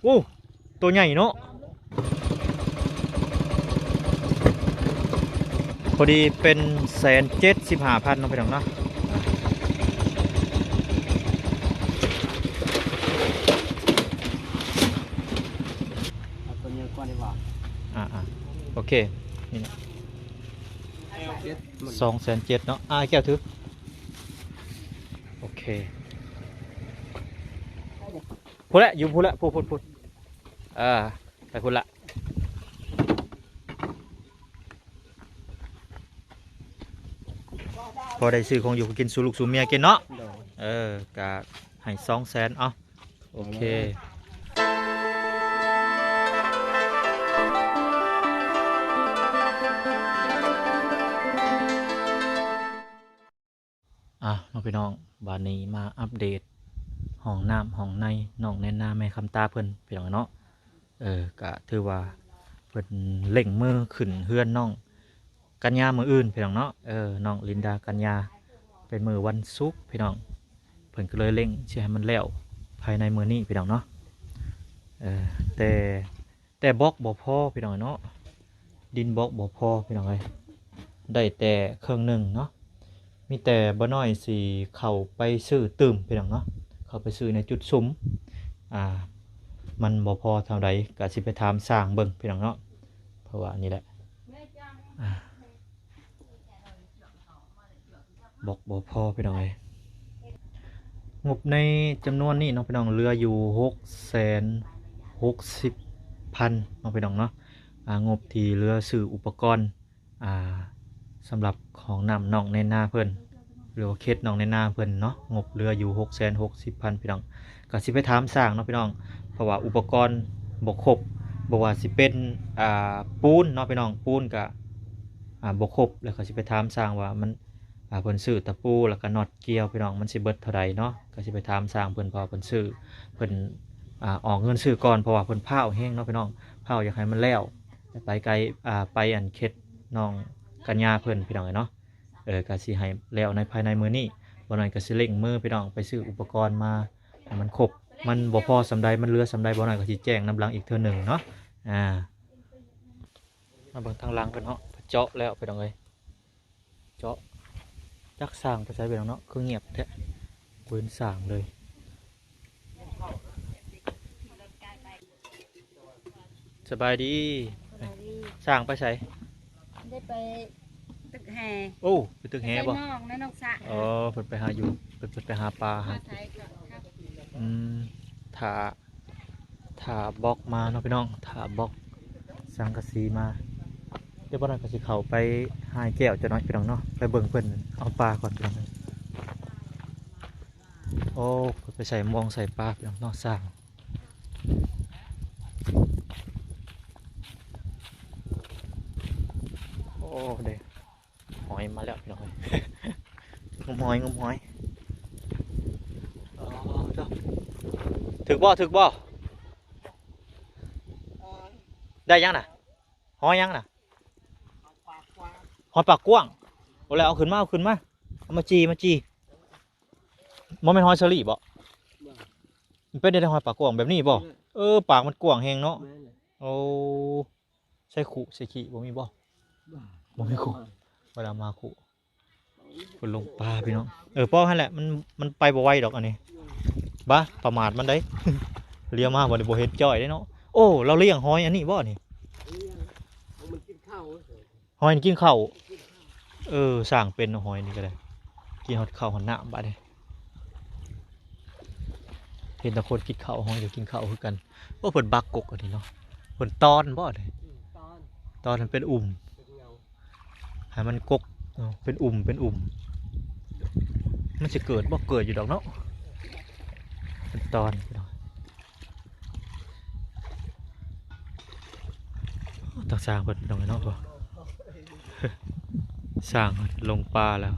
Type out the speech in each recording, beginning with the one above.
ໂອ້ ໂຕໃຫຍ່ເນາະ ພໍດີເປັນແສນເຈັດສິບຫ້າພັນເນາະ ພີ່ນ້ອງເນາະ. ເອົາຕົວໃຫຍ່ກວ່າດີກວ່າ ອ່າໆ ໂອເຄ ນີ້ນະ ສອງແສນເຈັດເນາະ ອ້າຍແກ້ວຖື ໂອເຄ ພຸ້ນແຫຼະ ຢູ່ພຸ້ນແຫຼະ ພຸ້ນໆໆ ເອີ ໄປພຸ້ນລະ ພໍໄດ້ຊື້ຂອງຢູ່ກິນສູ່ລູກສູ່ເມຍກິນເນາະ ໂດຍ ເອີ ກະໃຫ້ສອງແສນ ເອົາ ໂອເຄ ອ່ະເນາະພີ່ນ້ອງ ບາດນີ້ມາອັບເດດຫ້ອງນ້ຳຫ້ອງໃນນ້ອງແນນນາແມ່ຄຳຕາເພິ່ນ ພີ່ນ້ອງເນາະ ເອີ ກະຖືວ່າເພິ່ນເລັ່ງມືຂຶ້ນເຮືອນນ້ອງກັນຍາມື້ອື່ນ ພີ່ນ້ອງເນາະ ເອີ ນ້ອງລິນດາກັນຍາ ເປັນມື້ວັນສຸກ ພີ່ນ້ອງ ເພິ່ນກໍເລີຍເລັ່ງຊິໃຫ້ມັນແລ້ວພາຍໃນມື້ນີ້ ພີ່ນ້ອງເນາະ ເອີ ແຕ່ ແຕ່ບລັອກບໍ່ພໍພີ່ນ້ອງເນາະ ດິນບລັອກບໍ່ພໍພີ່ນ້ອງເອີຍ ໄດ້ແຕ່ເຄິ່ງໜຶ່ງເນາະ ມີແຕ່ບໍ່ນ້ອຍຊິເຂົ້າໄປຊື້ຕື່ມພີ່ນ້ອງເນາະ ເຂົ້າໄປຊື້ໃນຈຸດສຸມ ອ່າ ມັນບໍ່ພໍເທົ່າໃດ ກະຊິໄປຖາມຊ່າງເບິ່ງພີ່ນ້ອງເນາະ ເພາະວ່ານີ້ແຫຼະ ອ່າ ບລັອກບໍ່ພໍພີ່ນ້ອງເອີຍ ງົບໃນຈຳນວນນີ້ເນາະພີ່ນ້ອງ ເຫຼືອຢູ່ຫົກແສນຫົກສິບພັນເນາະພີ່ນ້ອງເນາະ ອ່າ ງົບທີ່ເຫຼືອຊື້ອຸປະກອນ ອ່າ ສຳລັບຫ້ອງນ້ຳນ້ອງແນນນາເພິ່ນ ຫຼືວ່າເຂດນ້ອງແນນນາເພິ່ນເນາະ ງົບເຫຼືອຢູ່ຫົກແສນຫົກສິບພັນພີ່ນ້ອງ ກະຊິໄປຖາມຊ່າງເນາະພີ່ນ້ອງ ເພາະວ່າອຸປະກອນບໍ່ຄົບ ບໍ່ວ່າຊິເປັນ ອ່າ ປູນເນາະພີ່ນ້ອງ ປູນກະ ອ່າ ບໍ່ຄົບ ແລ້ວກໍຊິໄປຖາມຊ່າງວ່າມັນ ອ່າ ເພິ່ນຊື້ຕະປູ ແລ້ວກໍນັອດກ່ຽວພີ່ນ້ອງ ມັນຊິເບິດເທົ່າໃດເນາະ ກໍຊິໄປຖາມຊ່າງເພິ່ນ ເພາະວ່າເພິ່ນຊື້ ເພິ່ນ ອ່າ ອອກເງິນຊື້ກ່ອນ ເພາະວ່າເພິ່ນພ້າວແຮງເນາະພີ່ນ້ອງ ພ້າວຢາກໃຫ້ມັນແລ້ວ ໄປໄກ ອ່າ ໄປອັນເຂດນ້ອງກັນຍາເພິ່ນພີ່ນ້ອງເອີຍເນາະ ເອີ ກໍຊິໃຫ້ແລ້ວໃນພາຍໃນມື້ນີ້ ບໍ່ໜ້ອຍກໍຊິເລັ່ງມືພີ່ນ້ອງ ໄປຊື້ອຸປະກອນມາໃຫ້ມັນຄົບ ມັນບໍ່ພໍສ່ຳໃດ ມັນເຫຼືອສ່ຳໃດ ບໍ່ໜ້ອຍກໍຊິແຈ້ງນຳຫຼັງອີກເທື່ອໜຶ່ງເນາະ ອ່າ ມາເບິ່ງທາງຫຼັງເພິ່ນເນາະ ເຈາະແລ້ວພີ່ນ້ອງເອີຍ ເຈາະ ຈັກຊ່າງໄປໃສພີ່ນ້ອງເນາະ ຄືງຽບແທ້ ບໍ່ເຫັນຊ່າງເລີຍ ສະບາຍດີ ສະບາຍດີ ຊ່າງໄປໃສ ໄດ້ໄປຕຶກແຮ່ ໂອ້ ໄປຕຶກແຮ່ບໍ່ ໄປໃສ່ໜອງໃນໜອງສະ ອໍ ເພິ່ນໄປຫາຢູ່ ເພິ່ນ ເພິ່ນໄປຫາປາຫາ ມາໃສ່ກໍ ອືມ ຖ້າ ຖ້າບລັອກມາເນາະພີ່ນ້ອງ ຖ້າບລັອກສັງກະສີມາ ດຽວບໍ່ໜ້ອຍກໍຊິເຂົ້າໄປຫາແກ້ວຈັກໜ້ອຍພີ່ນ້ອງເນາະ ໄປເບິ່ງເພິ່ນເອົາປາກ່ອນພີ່ນ້ອງ ໂອ້ ເພິ່ນໄປໃສ່ມອງໃສ່ປາພີ່ນ້ອງເນາະ ຊ່າງ ໂອ້ ເດ້ ຫອຍມາແລ້ວພີ່ນ້ອງເອີຍ ງມຫອຍ ງມຫອຍ ອໍ ເຈົ້າ ຖືກບໍ່ ຖືກບໍ່ ໄດ້ຫຍັງນະ ຫອຍຫຍັງນະ ຫອຍປາກກວ້າງ ໂອ້ ແລ້ວເອົາຂຶ້ນມາ ເອົາຂຶ້ນມາ ເອົາມາຈີ່ ມາຈີ່ ບໍ່ແມ່ນຫອຍເຊີຣີບໍ່ ມັນເປັນໄດ້ຫອຍປາກກວ້າງແບບນີ້ບໍ່ ເອີ ປາກມັນກວ້າງແຮງເນາະ ໂອ້ ໃສ່ຄຸໃສ່ຄີບໍ່ມີບໍ່ ບໍ່ມີຄຸ ບໍ່ໄດ້ເອົາມາຄຸ ເພິ່ນລົງປາພີ່ນ້ອງ ເອີ ພໍຫັ້ນແຫຼະ ມັນ ມັນໄປບໍ່ໄວດອກອັນນີ້ ບາ ປະໝາດມັນໄດ໋ ລຽວມາບັດນີ້ບໍ່ເຫັນຈ້ອຍເດ້ເນາະ ໂອ້ ລາວລ້ຽງຫອຍອັນນີ້ບໍ່ນີ້ ມັນກິນເຂົ້າ ຫອຍມັນກິນເຂົ້າ ເອີ ຊ່າງເປັນເນາະ ຫອຍນີ້ກໍໄດ້ ກິນຮອດເຂົ້າຮອດນ້ຳບາດນີ້ ເຫັນແຕ່ຄົນກິນເຂົ້າ ຫອຍກໍກິນເຂົ້າຄືກັນ ໂອ້ ເພິ່ນບັກກົກອັນນີ້ເນາະ ເພິ່ນຕອນບໍ່ນີ້ ອືມ ຕອນ ຕອນໃຫ້ມັນເປັນອຸ່ມ ເປັນເຫງົາ ໃຫ້ມັນກົກເນາະ ເປັນອຸ່ມ ເປັນອຸ່ມ ມັນຊິເກີດບໍ່ ເກີດຢູ່ດອກເນາະ ເປັນຕອນ ທັງຊ່າງເພິ່ນພີ່ນ້ອງເນາະ ຊ່າງລົງປ່າແລ້ວ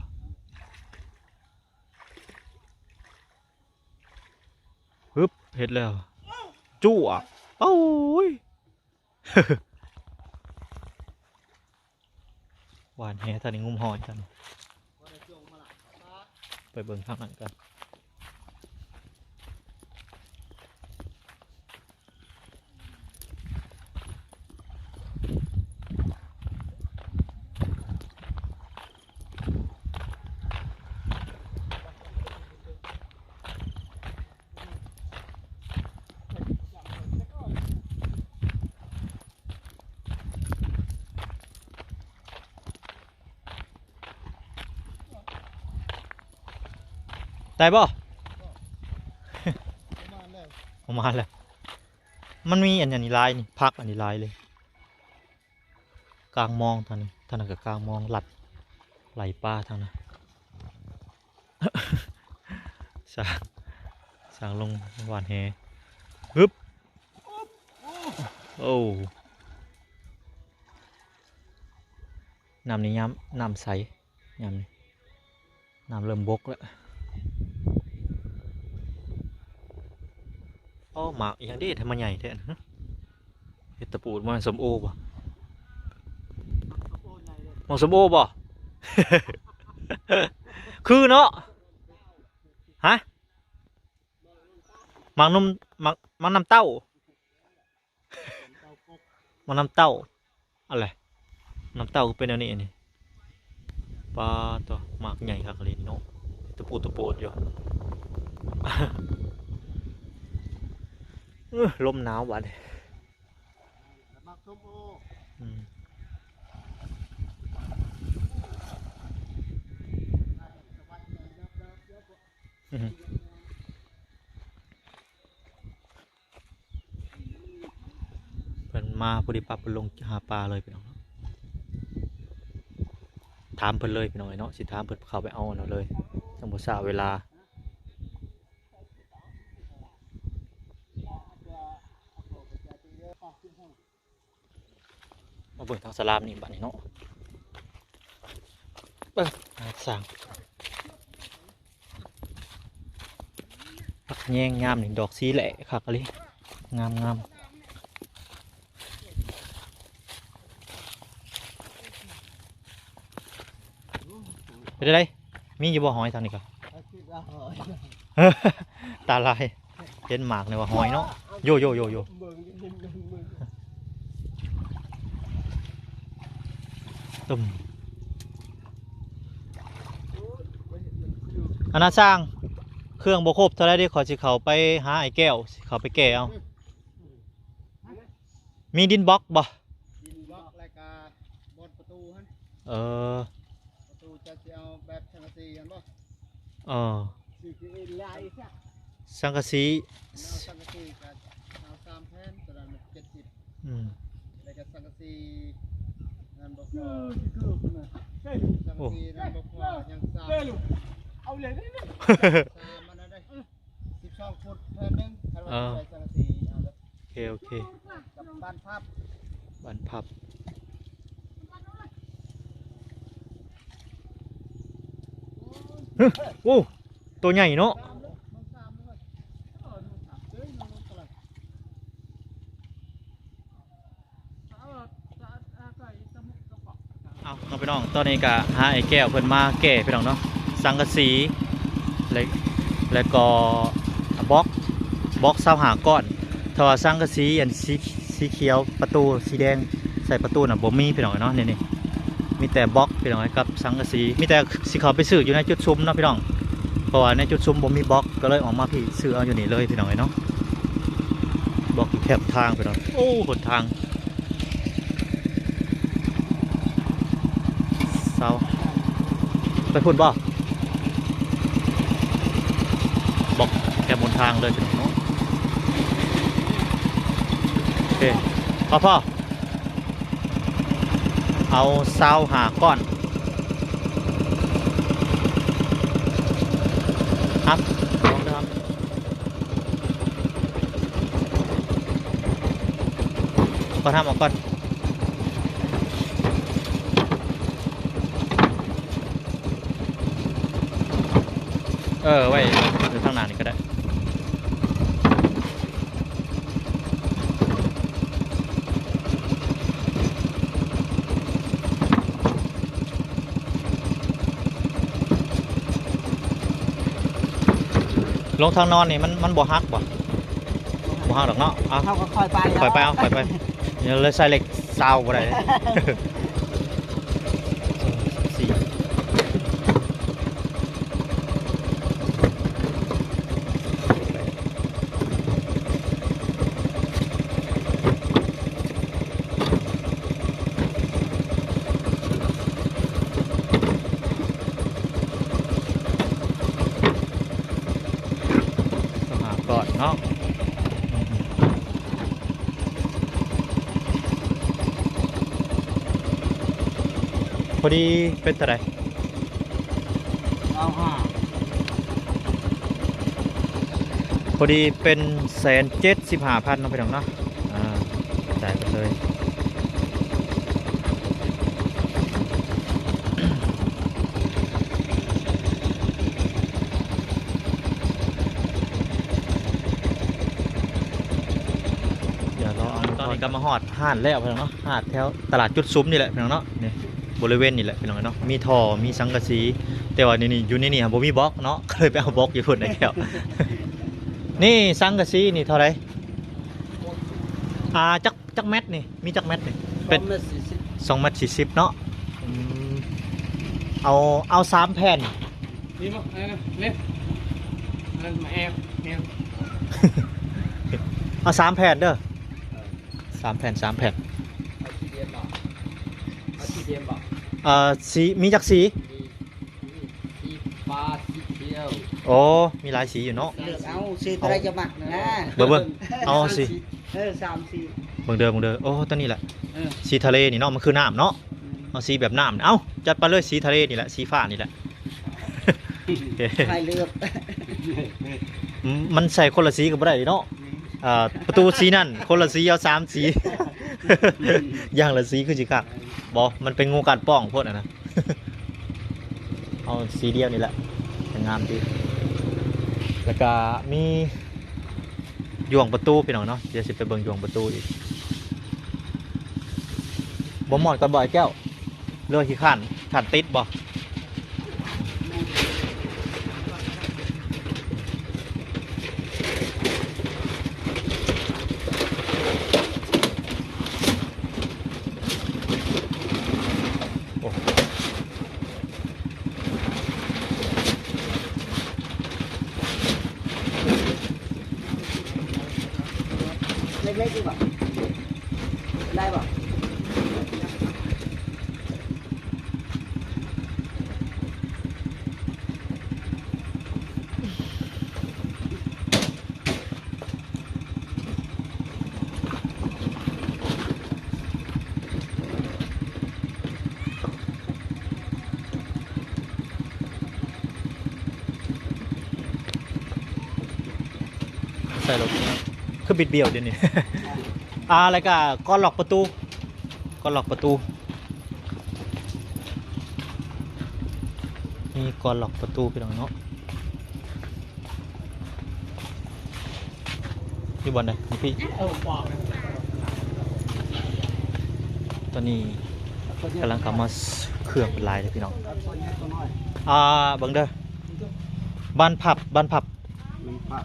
ຮຶບ ເຮັດແລ້ວ ຈົວກ ໂອ້ຍ ຫວ່ານແຫ ທ່ານນີ້ງຸ້ມຫອຍທ່ານ ເ ໄປເບິ່ງທາງນັ້ນກ່ອນ. ໄດ້ບໍ່? ປະມານແລ້ວ ປະມານແລ້ວ. ມັນມີອັນ ອັນນີ້ຫຼາຍນີ້ ຜັກອັນນີ້ຫຼາຍເລີຍ. ກາງມອງທາງນີ້ ທາງນັ້ນກໍກາງມອງ ລັດໄຫຼປາທາງນັ້ນ. ຊ່າງ ຊ່າງລົງຫວ່ານແຫ. ຮຶບ ໂອ້ ນ້ຳນີ້ຍາມ ນ້ຳໃສ ຍາມນີ້ ນ້ຳເລີ່ມບົກແລ້ວ. ໂອ້ ໝາກອີ່ຫຍັງເດ ທຳໄມໃຫຍ່ແທ້? ຫຶ ເຫັດຕະປູດ ບໍ່ແມ່ນສົ້ມໂອບໍ່? ໝາກສົ້ມໂອບໍ່? ຄືເນາະ ຮະ? ໝາກນົມ ໝາກ ໝາກນ້ຳເຕົ້າ. ໝາກນ້ຳເຕົ້າ ອັນແຫຼະ ນ້ຳເຕົ້າຄືເປັນແນວນີ້ນີ້. ປາດໂທ້ ໝາກໃຫຍ່ຄັກອີ່ຫຼີເນາະ ຕະປູດຕະໂປດຢູ່. ເອີ ລົມໜາວບາດນີ້ ໝາກສົ້ມໂອ ອືມ. ເພິ່ນມາພໍດີປັບ ເພິ່ນລົງຫາປາເລີຍພີ່ນ້ອງເນາະ. ຖາມເພິ່ນເລີຍພີ່ນ້ອງເອີຍເນາະ ຊິຖາມເພິ່ນເຂົ້າໄປເອົາອັນນັ້ນເລີຍ ຈັ່ງບໍ່ຊ້າເວລາ. ມາເບິ່ງທາງສະລາມນີ້ບາດນີ້ເນາະ. ເບິ່ງ ສ້າງ ຜັກຂະແຍງຍາມນີ້ ດອກສີແຫຼະຄັກອີ່ຫຼີ ງາມໆ. ເປັນໃດ? ມີຢູ່ບໍ່ຫອຍທາງນີ້ກະ? ຕາລາຍ ເຫັນໝາກນີ້ວ່າຫອຍເນາະ. ໂຢ ໂຢ ໂຢ ໂຢ ຕຶ້ມ. ອັນນາຊ່າງ ເຄື່ອງບໍ່ຄົບເທົ່າໃດເດ້ ຂ້ອຍຊິເຂົ້າໄປຫາອ້າຍແກ້ວ ຊິເຂົ້າໄປແກ້ເອົາ. ມີດິນບລັອກບໍ່? ດິນບລັອກ ແລ້ວກະບ່ອນປະຕູຫັ້ນ. ເອີ ປະຕູເຈົ້າຊິເອົາແບບສັງກະສີຫັ້ນບໍ່? ເອີ ສັງກະສີ ແລ້ວສັງກະສີກະເອົາສາມແຜ່ນ ໂຕນັ້ນມັນເຈັດສິບ. ອືມ ແລ້ວກະສັງກະສີນັ້ນບໍ່ພໍ ສັງກະສີນັ້ນບໍ່ພໍ ຍັງສາມ ເອົາເລີຍ ສາມອັນນັ້ນເດ້. ສິບສອງຟຸດແຜ່ນໜຶ່ງ ຄັນວ່າ ເອີ ໃສ່ສັງກະສີ ເອົາເລີຍ. ໂອເຄ ໂອເຄ ກັບບານພັບ ບານພັບ. ຮຶ ໂອ້ ໂຕໃຫຍ່ເນາະ. ເອົາເນາະພີ່ນ້ອງ ຕອນນີ້ກະຫາອ້າຍແກ້ວເພິ່ນມາແກ້ພີ່ນ້ອງເນາະ ສັງກະສີ ແລະ ແລ້ວກໍບລັອກ ບລັອກຊາວຫ້າກ້ອນ. ຖ້າວ່າສັງກະສີອັນສີ ສີຂຽວ ປະຕູສີແດງ ໃສ່ປະຕູນະບໍ່ມີພີ່ນ້ອງເນາະ. ນີ້ ນີ້ ມີແຕ່ບລັອກພີ່ນ້ອງກັບສັງກະສີ ມີແຕ່ຊິເຂົ້າໄປຊື້ຢູ່ໃນຈຸດຊຸມເນາະພີ່ນ້ອງ ເພາະວ່າໃນຈຸດຊຸມບໍ່ມີບລັອກ ກໍເລີຍອອກມາພີ້ຊື້ເອົາຢູ່ນີ້ເລີຍພີ່ນ້ອງເນາະ. ບລັອກຢູ່ແຄມທາງພີ່ນ້ອງ ໂອ້ ຫົນທາງ. ເຊົາ ໄປພຸ້ນບໍ່? ບລັອກແຄມຫົນທາງເລີຍພີ່ນ້ອງເນາະ. ໂອເຄ ພໍ ພໍ ເອົາຊາວຫ້າກ້ອນ. ຮັບ ລອງເດີ ຮັບ ກ່ອນ ຮັບເອົາກ່ອນ. ເອີ ໄວ້ຢູ່ທາງໜ້ານີ້ກໍໄດ້. ລົງທາງນອນນີ້ມັນ ມັນບໍ່ຫັກບໍ່? ບໍ່ຫັກດອກເນາະ. ເອົາ ເຮົາກໍຄ່ອຍໄປເນາະ ຄ່ອຍໄປ ເອົາ ຄ່ອຍໄປ. ເລີຍໃສ່ເຫຼັກຊາວບໍ່ໄດ້. ຕ້ອງຫາກ່ອນເນາະ. ພໍດີເປັນເທົ່າໃດ? ຊາວຫ້າ ພໍດີເປັນແສນເຈັດສິບຫ້າພັນເນາະ ພີ່ນ້ອງເນາະ. ອ່າ ຈ່າຍໄປເລີຍ. ດຽວລໍ ຕອນນີ້ກໍມາຮອດຮ້ານແລ້ວ ພີ່ນ້ອງເນາະ. ຮ້ານແຖວຕະຫຼາດຈຸດສຸມນີ້ແຫຼະ ພີ່ນ້ອງເນາະ. ນີ້ ບໍລິເວນນີ້ແຫຼະ ພີ່ນ້ອງເນາະ. ມີທໍ່ ມີສັງກະສີ ແຕ່ວ່ານີ້ ນີ້ ຢູ່ໃນນີ້ບໍ່ມີບລັອກເນາະ ກໍເລີຍໄປເອົາບລັອກຢູ່ພຸ້ນໄອ້ແກ້ວ. ນີ້ສັງກະສີນີ້ເທົ່າໃດ? ອ່າ ຈັກ ຈັກແມັດນີ້? ມີຈັກແມັດນີ້? ເປັນ ສອງແມັດສີ່ສິບ ສອງແມັດສີ່ສິບເນາະ. ອືມ ເອົາ ເອົາສາມແຜ່ນ. ນີ້ບໍ່? ອັນນັ້ນ ນີ້ ອັນນັ້ນມາແອບ ແອບ. ເອົາສາມແຜ່ນເດີ. ເອີ ສາມແຜ່ນ ສາມແຜ່ນ. ເອົາສີດຽມບໍ່? ເອົາສີດຽມບໍ່? ເອີ ສີ ມີຈັກສີ? ມີ ມີສີຟ້າ ສີຂຽວ. ໂອ້ ມີຫຼາຍສີຢູ່ເນາະ. ເລືອກເອົາ ສີຕົວໃດຈະມັກນະ. ເບິ່ງ ເບິ່ງ ເອົາສີ ເອີ ສາມສີ. ເບິ່ງເດີ ເບິ່ງເດີ. ໂອ້ ຕົວນີ້ແຫຼະ ເອີ ສີທະເລນີ້ເນາະ ມັນຄືນ້ຳເນາະ. ອືມ ເອົາສີແບບນ້ຳ. ເອົ້າ ຈັດໄປເລີຍ ສີທະເລນີ້ແຫຼະ ສີຟ້ານີ້ແຫຼະ. ໃຫ້ເລືອກ ອືມ ມັນໃສ່ຄົນລະສີກໍບໍ່ໄດ້ເນາະ. ອືມ ອ່າ ປະຕູສີນັ້ນຄົນລະສີ ເອົາສາມສີ ຢ່າງລະສີຄືຊິຄັກ. ບໍ່ ມັນເປັນງູກັດປ້ອງໂພດຫັ້ນນະ. ເອົາສີດຽວນີ້ແຫຼະ ງາມດີ. ແລ້ວກະມີ ຢ່ວງປະຕູ ພີ່ນ້ອງເນາະ. ດຽວຊິໄປເບິ່ງຢ່ວງປະຕູອີກ. ບໍ່ໝອດກ່ອນບໍ່ ອ້າຍແກ້ວ? ຫຼືວ່າຂີ້ຄ້ານ ຄ້ານຕິດບໍ່? ໂອ້ ເລັກໆ ດີບໍ່? ໄດ້ບໍ່? ໃສ່ລົດ ຄືບິດບ້ຽວດຽວນີ້. ອ່າ ແລ້ວກະກອນລັອກປະຕູ ກອນລັອກປະຕູ ມີກອນລັອກປະຕູ ພີ່ນ້ອງເນາະ. ຢູ່ບ່ອນໃດ? ຢູ່ພີ້. ຕອນນີ້ກຳລັງເຂົ້າມາ ເຄື່ອງເປັນຫຼາຍເດ້ພີ່ນ້ອງ. ອ່າ ເບິ່ງເດີ ບານພັບ ບານພັບ ມັນພັບ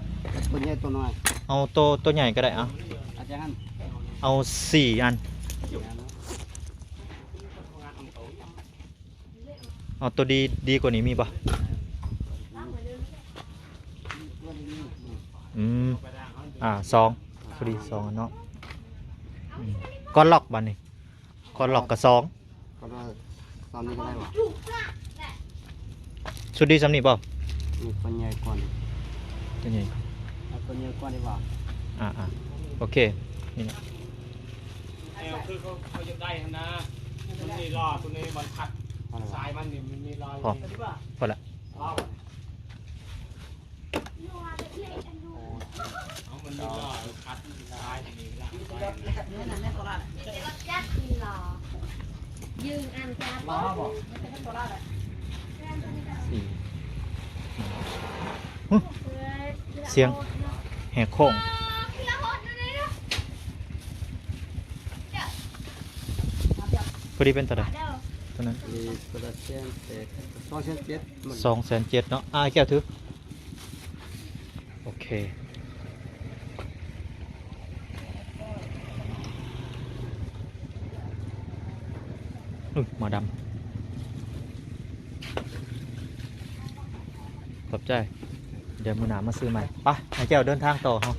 ຕົວໃຫຍ່ຕົວນ້ອຍ. ເອົາໂຕ ໂຕໃຫຍ່ກໍໄດ້. ເອົາ ເອົາສີ່ອັນ. ເອົາຕົວດີ ດີກວ່ານີ້ມີບໍ່? ອືມ ອ່າ ສອງ ພໍດີສອງອັນເນາະ. ອືມ ກອນລັອກບາດນີ້ ກອນລັອກກະສອງ. ກອນລັອກ ຕອນນີ້ກໍໄດ້ບໍ່? ຊຸດດີສ່ຳນີ້ບໍ່? ມີຕົວໃຫຍ່ກ່ອນ ຕົວໃຫຍ່ ເອົາຕົວໃຫຍ່ກ່ອນດີກວ່າ. ອ່າໆ ໂອເຄ ນີ້ແຫຼະ. ແນວຄືເຂົາ ເຂົາຢາກໄດ້ຫັ້ນນະ ມັນມີລໍ້ຕົວນີ້ ມັນຂັດ ອໍ ສາຍມັນນີ້ ມັນມີລໍ້ ພໍ ພໍລະ ອໍ ເອົາມັນມີລໍ້ຂັດສາຍນີ້ລະ ມີແຕ່ລົດຈັກນີ້ຫຼໍ? ຢືມອັນຈັກ ລໍ້ບໍ່? ສຽງແຫກໂຄ້ງ. ພໍດີເປັນເທົ່າໃດ? ຕົວນັ້ນ ນີ້ຕົວລະແສນແປດ ສອງແສນເຈັດ ສອງແສນເຈັດເນາະ. ອ້າຍແກ້ວຖື. ໂອເຄ. ອື ໝໍດຳ ຂອບໃຈ. ດຽວມື້ໜ້າມາຊື້ໃໝ່. ໄປ ອ້າຍແກ້ວເດີນທາງຕໍ່ເຮົາ.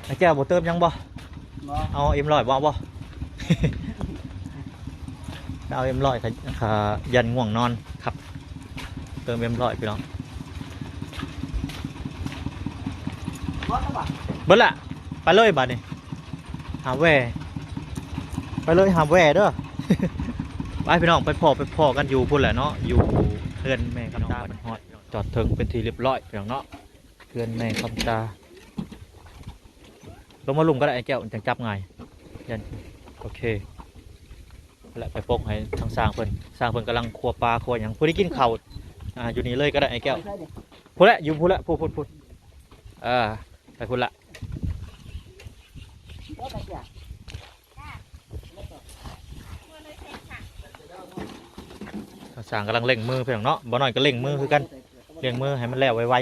ອ້າຍແກ້ວບໍ່ເຕີມຫຍັງບໍ່? ບໍ່. ເອົາເອັມຮ້ອຍບໍ່? ເອົາບໍ່. ເອົາເອັມຮ້ອຍ ຂະ ຂະຢັນງ່ວງນອນຄັບ. ເຕີມເອັມຮ້ອຍ ພີ່ນ້ອງ. ເບິດລະ ເບິດລະ. ໄປເລີຍບາດນີ້ ຫາແວ່ ໄປເລີຍຫາແວ່ເດີ. ໄປພີ່ນ້ອງ ໄປພໍ້ ໄປພໍ້ກັນຢູ່ພຸ້ນແຫຼະເນາະ ຢູ່ເຮືອນແມ່ຄຳຕາ. ຮອດ ຈອດເຖິງເປັນທີ່ຮຽບຮ້ອຍ ພີ່ນ້ອງເນາະ ເຮືອນແມ່ຄຳຕາ. ລົງມາລຸ່ມກໍໄດ້ ອ້າຍແກ້ວ ມັນຈັ່ງຈັບງ່າຍ. ຢັນ ໂອເຄ. ແລະ ໄປປົກໃຫ້ທາງຊ່າງເພິ່ນ ຊ່າງເພິ່ນກຳລັງຄົວປາຄົວຫຍັງ. ຜູ້ທີ່ກິນເຂົ້າ ອ່າ ຢູ່ນີ້ເລີຍກໍໄດ້ ອ້າຍແກ້ວ. ໄປໃສນີ້? ພຸ້ນແຫຼະ ຢູ່ພຸ້ນແຫຼະ ພຸ້ນ ພຸ້ນ ພຸ້ນ. ເອີ ໄປພຸ້ນລະ. ຊ່າງກຳລັງເລັ່ງມື ພີ່ນ້ອງເນາະ. ບໍ່ນ້ອຍກໍເລັ່ງມືຄືກັນ ເລັ່ງມືໃຫ້ມັນແລ້ວໄວ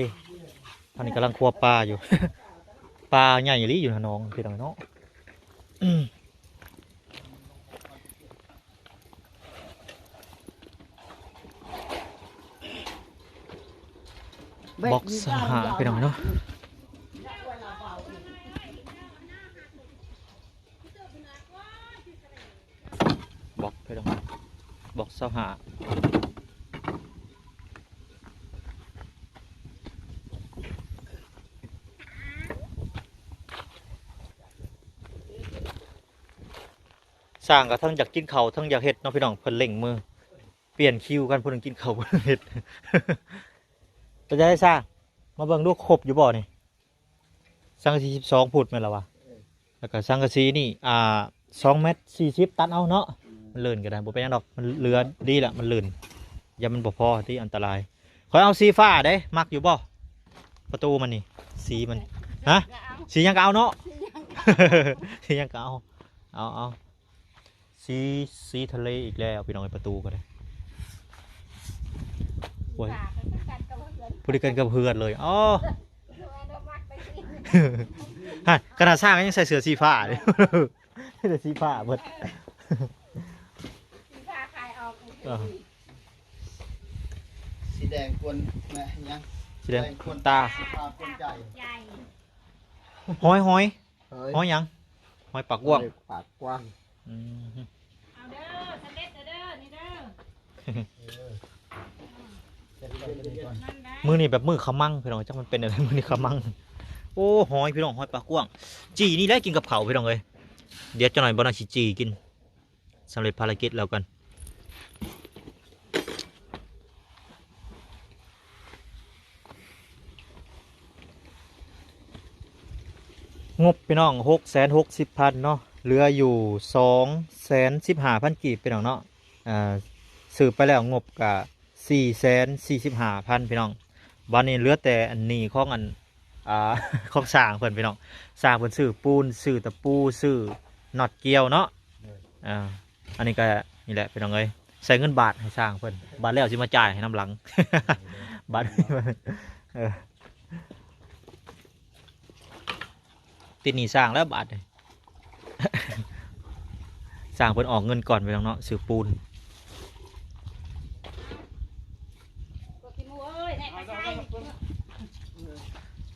ໆ. ທາງນີ້ກຳລັງຄົວປາຢູ່. ປາໃຫຍ່ອີ່ຫຼີຢູ່ໜອງ ພີ່ນ້ອງເນາະ. ບັອກຊາວຫ້າ ພີ່ນ້ອງເນາະ. ບັອກ ພີ່ນ້ອງ ບັອກຊາວຫ້າ. ຊ່າງກໍທັງຢາກກິນເຂົ້າທັງຢາກເຮັດເນາະ ພີ່ນ້ອງ. ເພິ່ນເລັ່ງມື ປ່ຽນຄິວກັນ ຜູ້ໜຶ່ງກິນເຂົ້າ ຜູ້ໜຶ່ງເຮັດ. ເປັນຈັ່ງໃດຊ່າງ? ມາເບິ່ງດູ ຄົບຢູ່ບໍ່ນີ້? ສັງກະສີສິບສອງຟຸດແມ່ນລະວະ? ແລ້ວກໍສັງກະສີນີ້ ອ່າ ສອງແມັດສີ່ສິບ ຕັດເອົາເນາະ. ມັນລື່ນກໍໄດ້ ບໍ່ເປັນຫຍັງດອກ ມັນເຫຼືອດີລະ ມັນລື່ນ. ຢ້ານມັນບໍ່ພໍຕິ ອັນຕະລາຍ. ຂ້ອຍເອົາສີຟ້າເດ້ ມັກຢູ່ບໍ່? ປະຕູມັນນີ້ ສີມັນ ຮະ? ສີຫຍັງກໍເອົາເນາະ. ສີຫຍັງກໍເອົາ ເອົາ ເອົາ. ສີ ສີທະເລອີກແລ້ວ ພີ່ນ້ອງເອີຍ ປະຕູກໍໄດ້. ໂອ້ຍ ຜູ້ດຽວກັນກັບເຮືອນເລີຍ. ອໍ ຮະ ຂະໜາດຊ່າງກໍຍັງໃສ່ເສື້ອສີຟ້າເດ້. ເສື້ອສີຟ້າເບິດ. ສີຟ້າຂາຍອອກ. ເອີ ສີແດງກວນ ແມ່ນຫຍັງ? ສີແດງ ແດງກວນຕາ ຕາ ສີຟ້າກວນໃຈ. ຫອຍ ຫອຍ ເຮີ້ຍ ຫອຍຫຍັງ? ຫອຍປາກກວ້າງ. ຫອຍປາກກວ້າງ. ອືມ ເອົາເດີ ສຳເລັດແລ້ວເດີ ນີ້ເດີ. ເອີ ມື້ນີ້ແບບມື້ຂະມັງ ພີ່ນ້ອງ ຈັກມັນເປັນແນວໃດ ມື້ນີ້ຂະມັງ. ໂອ້ ຫອຍ ພີ່ນ້ອງ ຫອຍປາກກວ້າງ. ຈີ່ນີ້ແຫຼະກິນກັບເຂົ້າ ພີ່ນ້ອງເອີຍ. ດຽວຈັກໜ້ອຍບໍ່ໜ້າຊິຈີ່ກິນ. ສຳເລັດພາລະກິດແລ້ວກັນ. ງົບ ພີ່ນ້ອງ ຫົກແສນຫົກສິບພັນເນາະ ເຫຼືອຢູ່ສອງແສນສິບຫ້າພັນກີບ ພີ່ນ້ອງເນາະ. ເອີ ຊື້ໄປແລ້ວງົບກະສີ່ແສນສີ່ສິບຫ້າພັນ ພີ່ນ້ອງ. ບາດນີ້ເຫຼືອແຕ່ອັນໜີ້ຂອງອັນ ອ່າ ຂອງຊ່າງເພິ່ນ ພີ່ນ້ອງ. ຊ່າງເພິ່ນຊື້ປູນ ຊື້ຕະປູ ຊື້ນັອດກ່ຽວເນາະ. ໂດຍ ອ່າ ອັນນີ້ກໍນີ້ແຫຼະ ພີ່ນ້ອງເອີຍ ໃສ່ເງິນບາດໃຫ້ຊ່າງເພິ່ນ ບາດແລ້ວຊິມາຈ່າຍໃຫ້ນຳຫຼັງ. ໂດຍ ບາດ ເອີ ຕິດໜີ້ຊ່າງແລ້ວບາດນີ້. ຊ່າງເພິ່ນອອກເງິນກ່ອນ ພີ່ນ້ອງເນາະ ຊື້ປູນ.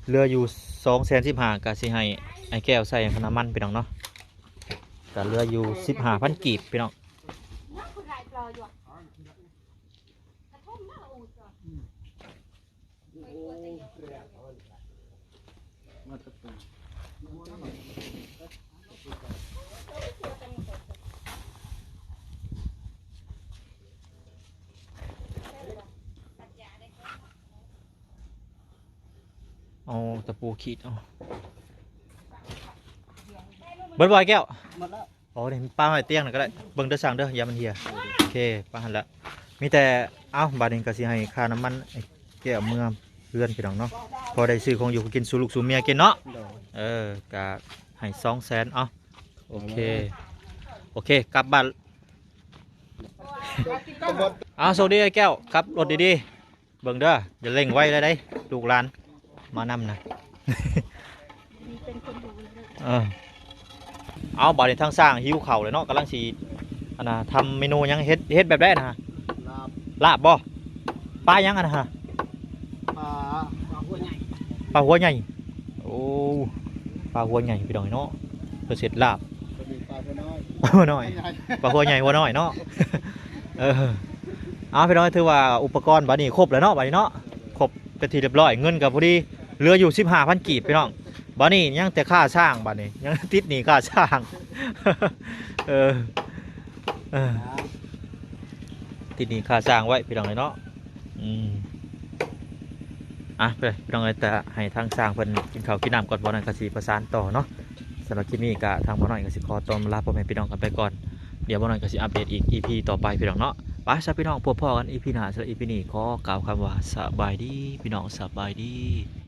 ເຫຼືອຢູ່ສອງແສນສິບຫ້າ ກໍຊິໃຫ້ອ້າຍແກ້ວໃສ່ຄ່ານ້ຳມັນ ພີ່ນ້ອງເນາະ. ກໍເຫຼືອຢູ່ສິບຫ້າພັນກີບ ພີ່ນ້ອງ. ເອົາຕະປູຂີດເອົາ. ເບິດບໍ່ອ້າຍແກ້ວ? ໝົດແລ້ວ. ອໍ ນີ້ປະໄວ້ຕຽງນັ້ນກໍໄດ້ ເບິ່ງເດີຊ່າງເດີ ຢ່າມັນເຫ່ຍ. ໂອເຄ ປະຫັ້ນລະ. ມີແຕ່ ເອົ້າ ບາດນີ້ກໍຊິໃຫ້ຄ່ານ້ຳມັນອ້າຍແກ້ວເມືອເຮືອນ ພີ່ນ້ອງເນາະ ພໍໄດ້ຊື້ຂອງຢູ່ກິນສູ່ລູກສູ່ເມຍກິນເນາະ. ໂດຍ ເອີ ກໍໃຫ້ສອງແສນ. ເອົາ ໂອເຄ ໂອເຄ ກັບບ້ານ. ເອົາ ໂຊກດີອ້າຍແກ້ວ ຂັບລົດດີໆ. ເບິ່ງເດີ ຢ່າເລັ່ງໄວເລີຍເດ້ ລູກຫຼານມານຳນະ ເປັນຄົນດູເດີ. ເອີ ເອົາ ບາດນີ້ທາງຊ່າງຫິວເຂົ້າແລ້ວເນາະ ກຳລັງຊິ ອັນນ່າ ທຳເມນູຫຍັງ ເຮັດ ເຮັດແບບໃດນະ? ລາບ ລາບບໍ່? ປາຫຍັງອັນນັ້ນຫະ? ປາ ປາຫົວໃຫຍ່ ປາຫົວໃຫຍ່. ໂອ້ ປາຫົວໃຫຍ່ພີ່ນ້ອງເນາະ ເພິ່ນເຮັດລາບ. ປາຫົວນ້ອຍ ປາຫົວໃຫຍ່ ປາຫົວໃຫຍ່ຫົວນ້ອຍເນາະ. ເອີ ເອົາ ພີ່ນ້ອງ ຖືວ່າອຸປະກອນບາດນີ້ຄົບແລ້ວເນາະ ບາດນີ້ເນາະ ຄົບເປັນທີ່ຮຽບຮ້ອຍ ເງິນກໍພໍດີ ເຫຼືອຢູ່ສິບຫ້າພັນກີບພີ່ນ້ອງ. ບາດນີ້ຍັງແຕ່ຄ່າຊ່າງ ບາດນີ້ຍັງຕິດໜີ້ຄ່າຊ່າງ. ເອີ ເອີ ຕິດໜີ້ຄ່າຊ່າງໄວ້ພີ່ນ້ອງເອີຍເນາະ. ອືມ ອ່ະ ໄປ ພີ່ນ້ອງເອີຍ ແຕ່ໃຫ້ທາງຊ່າງເພິ່ນກິນເຂົ້າກິນນ້ຳກ່ອນ ບໍ່ນັ້ນກໍຊິປະສານຕໍ່ເນາະ. ສຳລັບຄລິບນີ້ກໍທາງບໍ່ນ້ອຍກໍຊິຂໍຕົວລາພໍ່ແມ່ພີ່ນ້ອງກັນໄປກ່ອນ ດຽວບໍ່ນ້ອຍກໍຊິອັບເດດອີກ ອີພີ ຕໍ່ໄປພີ່ນ້ອງເນາະ. ໄປຊະພີ່ນ້ອງ ພົບພໍ້ກັນ ອີພີ ໜ້າ ສຳລັບ ອີພີ ນີ້ ຂໍກ່າວຄຳວ່າ ສະບາຍດີພີ່ນ້ອງ ສະບາຍດີ.